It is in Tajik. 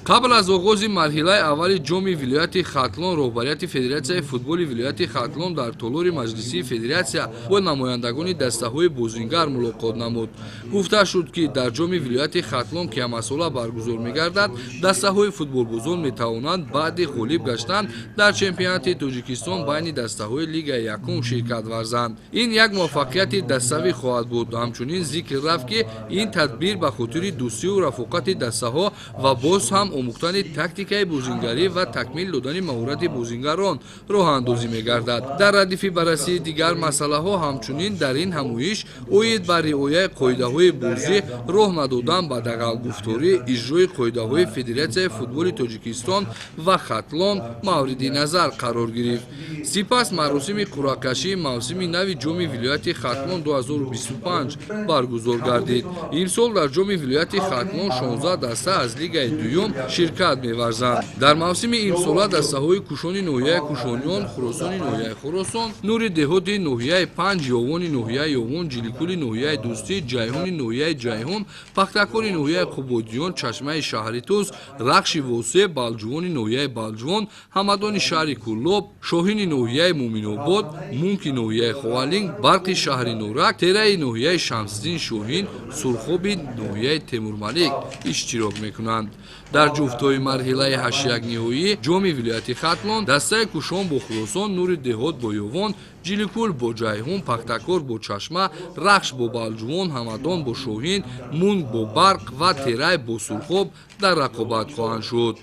Қабл аз оғози марҳилаи аввали Ҷоми вилояти Хатлон роҳбарияти Федератсияи футболи вилояти Хатлон дар толори маҷлисии федератсия бо намояндагони дастаҳои бозингар мулоқот намуд. Гуфта шуд, ки дар Ҷоми вилояти Хатлон, ки ҳамасола баргузор мегардад, дастаҳои футболбозон метавонанд баъди ғолиб гаштан дар чемпионати Тоҷикистон байни дастаҳои лигаи якум ширкат варзанд. Ин як муваффақияти даставӣ хоҳад буд. Ҳамчунин зикр рафт, ки ин тадбир ба хотири дӯстиву рафоқати дастаҳо ва боз ҳам омӯхтани тактикаи бозингарӣ ва такмил додани маҳорати бозингарон роҳандозӣ мегардад. Дар радифи баррасии дигар масъалаҳо ҳамчунин дар ин ҳамоиш оид ба риояи қоидаҳои бозӣ, роҳ надодан ба дағалгуфторӣ, иҷрои қоидаҳои Федератсияи футболи Тоҷикистон ва Хатлон мавриди назар қарор гирифт. Сипас маросими қуръакашии мавсими нави Ҷоми вилояти Хатлон 2025 баргузор гардид. Имсол дар Ҷоми вилояти Хатлон 16 даста аз лигаи дуюм ширкат меварзанд. Дар мавсими имсола дастаҳои Кушони ноҳияи Кушониён, Хуросони ноҳияи Хуросон, Нури деҳоти ноҳияи Панҷ, Ёвони ноҳияи Ёвон, Ҷиликули ноҳияи Дӯстӣ, Ҷайҳуни ноҳияи Ҷайҳун, Пахтакори ноҳияи Қубодиён, Чашмаи шаҳри Тӯс, Рахши Восе, Балҷувони ноҳияи Балҷувон, Ҳамадони шаҳри Кӯлоб, Шоҳини ноҳияи Муъминобод, Мунки ноҳияи Ховалинг, Барқи шаҳри Норак, Тераи ноҳияи Шамсиддин Шоҳин, Сурхоби ноҳияи Темурмалик иштирок мекунанд. Дар ҷуфтҳои марҳилаи ҳаштякниҳоии Ҷоми вилояти Хатлон дастаи Кушон бо Хуросон, Нури деҳот бо Ёвон, Ҷиликул бо Ҷайҳун, Пахтакор бо Чашма, Рахш бо Балҷувон, Ҳамадон бо Шоҳин, Мунг бо Барқ ва Терай бо Сурхоб дар рақобат хоҳанд шуд.